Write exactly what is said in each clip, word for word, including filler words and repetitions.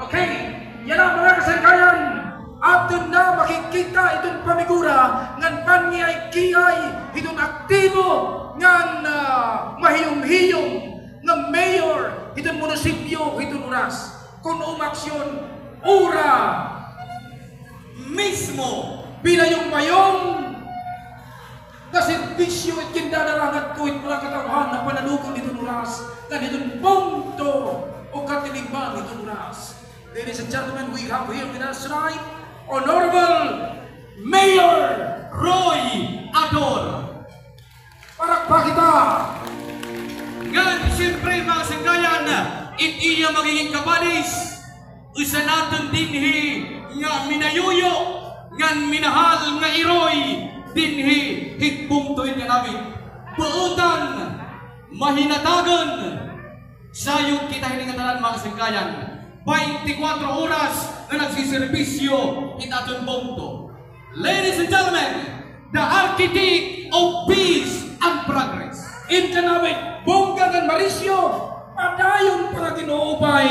Okay, yana mga kasangkayan, aton na makikita iton pamigura ngan panggiay-giay hiton aktibo ngan, ah, mahiyom-hiyom nga mayor hiton munisipyo hiton oras. Kon umaksyon, ura mismo, pinayong-mayong nga serbisyo it gindadara ngadto hit mga katawhan nga pananugon hiton oras, ngan hiton bungto o katilingban hiton oras. Ladies and gentlemen, we have here with us tonight Honorable Mayor Roy Ador. Palakpak kita. Ngan, siyempre, mga kasangkayan, it iya magiging kapadis, usa naton dinhi nga minayuyo ngan minahal nga iroy dinhi hit bungto hit Canavid. Buotan, mahinatagan, sayop kita hini ngatanan, mga kasangkayan. Baynte kwatro oras nga nagsiserbisyo it aton bungto. Ladies and gentlemen, the architect of peace and progress. In Canavid, bungga ngan marisyo, padayon pa nga gin-uupay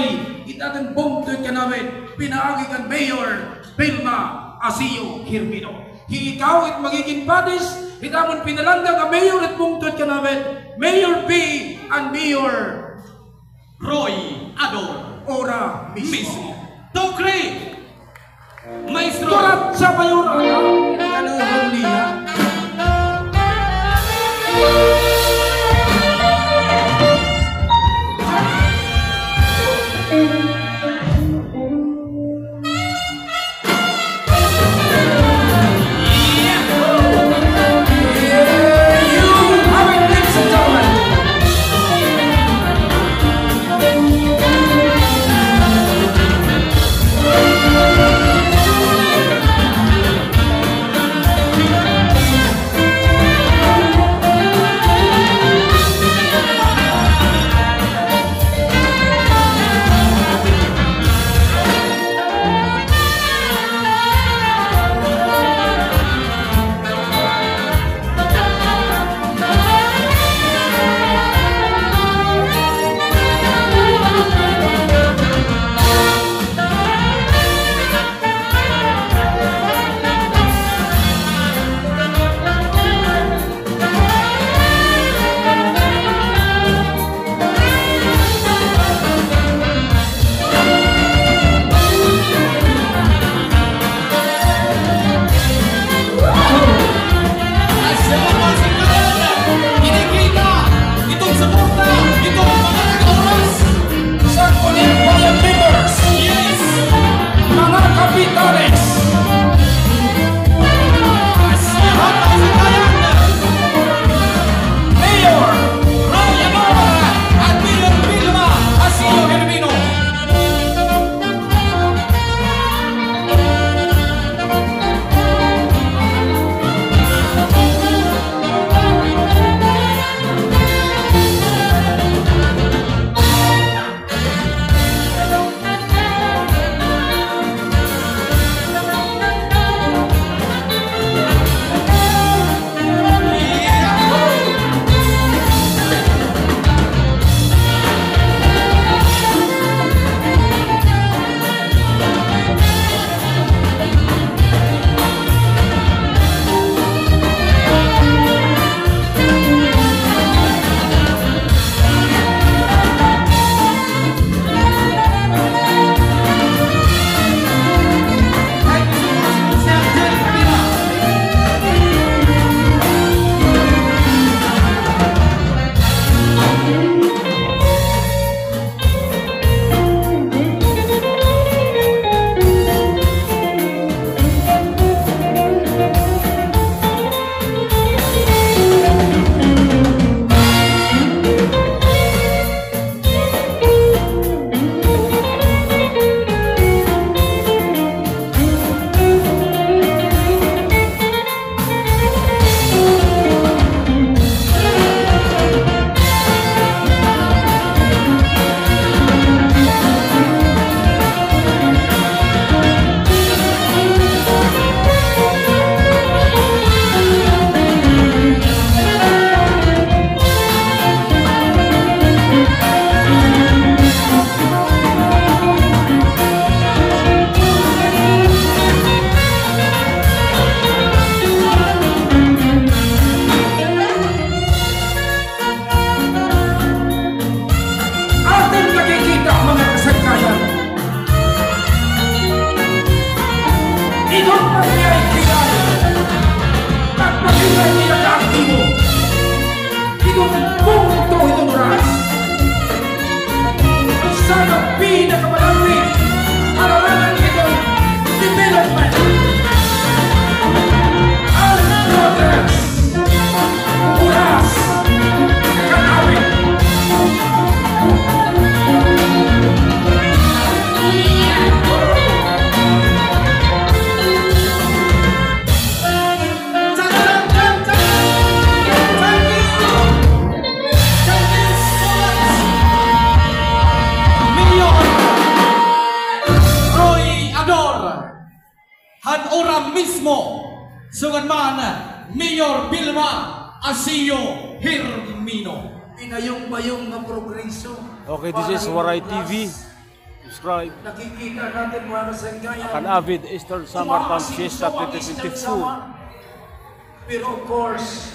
it aton bungto it Canavid, pinaagi kan Mayor Vilma Asio Germino. Hi ikaw it magigin padis hit amon pinalangga nga mayor hit bungto it Canavid, Mayor B and Mayor Roy Ador. Ora mismo. Mismo. Tukri. Maestro. Kuratsa pa yun, ano? Ano, Julia? Han ura mismo, sugad man, Mayor Vilma Asio Hermino. Pinayong-bayong nga progreso. Okay, this is Waray T V. Subscribe. Nakikita natin, mga kasangkayan, kan Avid Eastern Samar Dam Fiesta twenty twenty-four. Pero of course,